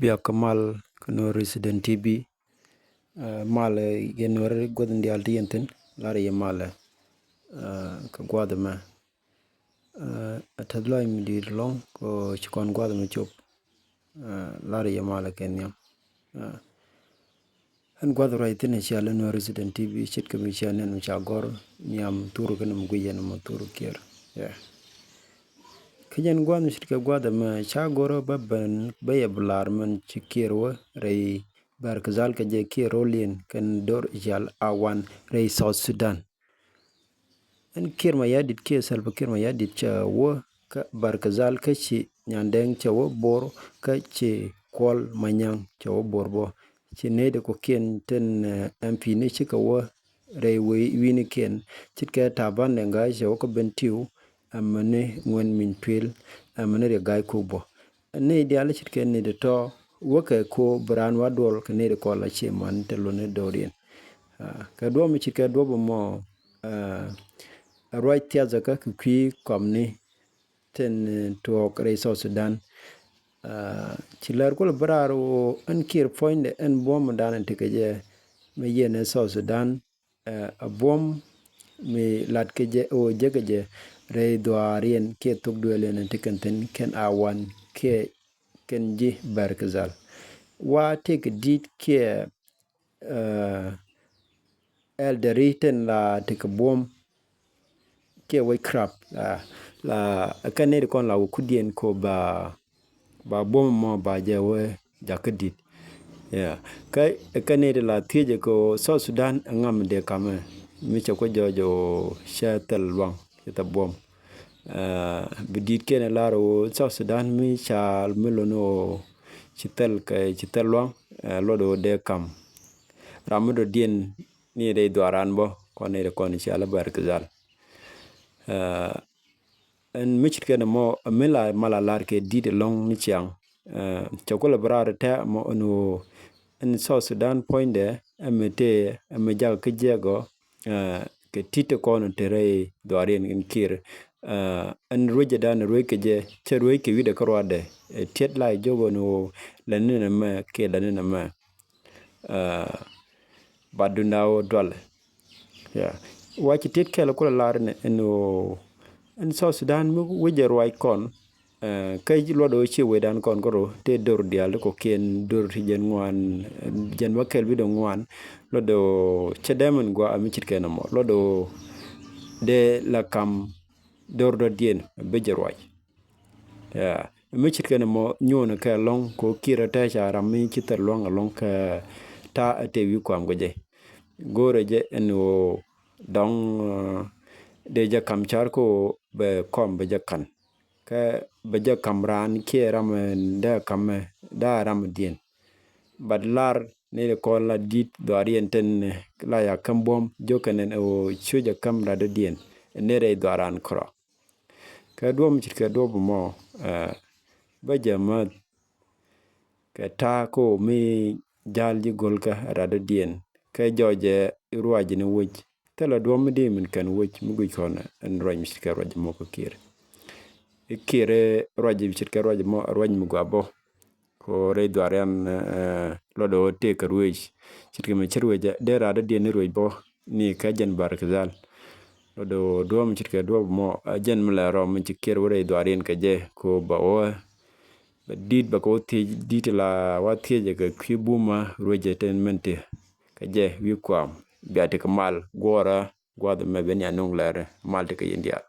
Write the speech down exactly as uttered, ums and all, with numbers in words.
Biak kɛ mal kɛ Nuer Resident T V. Ɛ, mal, ɛ, yɛn Nuer gua̱th in diaal ti yɛn thi̱n, lar yɛ mal, ɛ, kɛ gua̱th ɛmɛ. Ɛ, a tɛth lɔc mi di̱i̱t ɛlɔ̱ŋ kɛ ci kɔn gua̱th ɛmɛ cop. Ɛ, lar yɛ mal kɛ nhiam. Ɛ, ɛn gua̱th ruac thi̱n ɛ cial in Nuer Resident T V ce̱tkɛ mi cia nɛn mi ca gɔ̱r nhiam thur kɛn mi guic yɛn mi thur Kiir. Ɛ. Kä jɛn gua̱th mi ce̱tkɛ gua̱th ɛmɛ ca gɔ̱r bä ben bä yɛ bi lar mɛn ci Kiir wä rɛy Barkazal kɛ jɛ Kiir roliɛn kɛn dor ical a wan rɛy South Sudan. Ɛn Kiir Mayardit kiɛ Salva Kiir Mayardit cɛ wä kä Barkazal kä ci Nyandɛŋ cɛ wä Bor kä ci Kuɔl Manyaŋ cɛ wä Bor bɔ. Ci nɛy di kɔ̱kiɛn tin, ɛ, M P ni cikɛ wä rɛy wee wi̱nikiɛn ce̱tkɛ Taban Deng Gai cɛ wä kä Bentiu, ɛmɛ ni Ŋuɛn Min Tuil, ɛmɛ ni Riek Gai Kok bɔ. Nɛy diaal ce̱tkɛ nɛy di tɔ wäkɛ ko bi raan wa duɔl kɛ nɛy di kɔl a cie man te luni do̱riɛn. Ɛ, kɛ duɔ̱p mi ce̱tkɛ duɔ̱p ɛmɔ, ɛ, ruac thiathɛ kä kɛ kui̱ kɔmni tin, ɛ, tuɔɔk rɛy South Sudan. Ɛ, ci lär kulɛ bi raar ɣöö ɛn Kiir puɔ̱nydɛ ɛn buɔ̱m dan in tekɛ jɛ mi yɛn ɛ South Sudan, ɛ, a buɔ̱m mi lat kɛ jɛ ɣöö jekɛ jɛ rɛy dhuaariɛn kiɛ thok duëëliɛn in tekɛ thi̱n kɛn a wan kiɛ kɛn ji̱ Barkazal. Wa tekɛ di̱t kiɛ, ɛ, ɛldɛri tin la tekɛ buɔ̱m kiɛ witchcraft, la, la, kä nɛy di kɔn la wä kudiɛn ko ba, ba buɔ̱m mɔ ba jɛ wä jakä di̱t. Yeah. Kä, kä nɛy di la thiecɛ ko South Sudan ŋam dee kamɛ mi cɛ kuɛ jɔɔc ɔ cɛ thil luaŋ cɛ thil buɔ̱m. Ɛ, bi di̱t kɛn lar ɔ South Sudan mi ca mi lon ɔ ci thil kɛ ci thil luaŋ, ɛ, luɔt ɔ dee kam. Ram mi dɔ̱diɛn ni rɛy dhuaaran bä kɔn ni rɛ kɔn ci ala Barkazal. Ɛ, ɛn mi ce̱tkɛ ni mɔ mi la mal a lar kɛ di̱t ɛlɔ̱ŋ ni ciaŋ. Ɛ, cɛ kulɛ bi raar tɛ mɔ ɛn ɣöö ɛn South Sudan puɔ̱nydɛ ɛmɛ tëë ɛmɛ jakä kä jiɛk ɔ, ɛ, kɛ ti̱t ti kɔn te rɛy dhuaariɛn in Kiir. Ɛ, ɛn ruecɛ dan ruec kɛ jɛ cɛ ruec kɛ wi̱cdɛ kä ruacdɛ. Ɛ, tiɛt la jɔk ɛn ɣöö lɛ ni nɛ mɛ kiɛ lɛ ni nɛ mɛ. Ɛ, ba dunda ɣöö dualɛ. Yeah. Wa ci tet kɛl kulɛ lar ni ɛn ɣöö ɛn South Sudan mi wecɛ ruac kɔn, ɛ, kä luɔt ɣöö ci wecdan kɔn kärɔ tëë dor diaal ti kɔ̱kiɛn dor ti jɛn ŋuan, jɛn bä kɛl bi dee ŋuan luɔt ɣöö cɛ dɛmɛn gua mi ce̱tkɛ nɔmɔ luɔt ɣöö dee la kam dor dɔ̱diɛn bi jɛ ruac. Yeah. Mi ce̱tkɛ nɔmɔ nyuɔn kɛ lɔ̱ŋ kɛ ɣöö Kiir ɛ tɛ̈ ca ram mi ci thil luaŋ ɛlɔ̱ŋ kɛ ta̱a̱ ɛ tëë wi̱i̱ kuam kɛ jɛ. Go̱o̱rɛ jɛ ɛn ɣöö dɔ̱ŋ, ɛ, dee jɛ kam car kɛ ɣöö bɛ kɔm bɛ jɛ ka̱n. Kä bɛ jɛ kam raan kiɛ ram, ɛ, dee kam, ɛ, dee ram diɛn. But lar ni di kɔn la di̱t dhuaariɛn tin, ɛ, la ya käm buɔ̱m jokɛ nɛn ɛ ɣöö cuc ɛ käm rat dɔ̱diɛn. Ni rɛy dhuaaran kärɔ. Kɛ duɔ̱p mi ce̱tkɛ duɔ̱p mɔ, ɛ, bä jɛ mäth kɛ ta̱a̱ ko mi ja̱l ji̱ go̱lkä rat dɔ̱diɛn. Kɛ jɔɔcɛ ruac ni wec. Thilɛ duɔ̱p mi dee min kɛn wec mi guic kɔn ɛn ruac mi ce̱tkɛ ruac mɔ kä Kiir. I̱ Kiir ruac mi ce̱tkɛ ruac mɔ ruac mi gua bä. Ko rɛy dhuaariɛn, ɛ, luɔt ɣöö tëë kɛ ruëëc. Ce̱tkɛ mi cä ruëëc dee rat dɔ̱diɛn ni ruëëc bä ni kɛ jɛn Barkazal. Luɔt ɣöö duɔ̱ɔ̱m ce̱tkɛ duɔ̱ɔ̱p mɔ, ɛ, jɛn mi lɛ rɔm mi ci Kiir wä rɛy dhuaariɛn kɛ jɛ ko bɛ wä. Bɛ di̱t bɛ kɛ wä thiec di̱t la wa thiecɛ kɛ kui̱ bumä ruëëc ɛ ten mɛn ti. Kɛ jɛ wi̱i̱ kuam bia ti kɛ mal guɔ̱ɔ̱rä gua̱a̱th mɛ ben ya nuŋ lɛr mal ti kɛ yɛn diaal.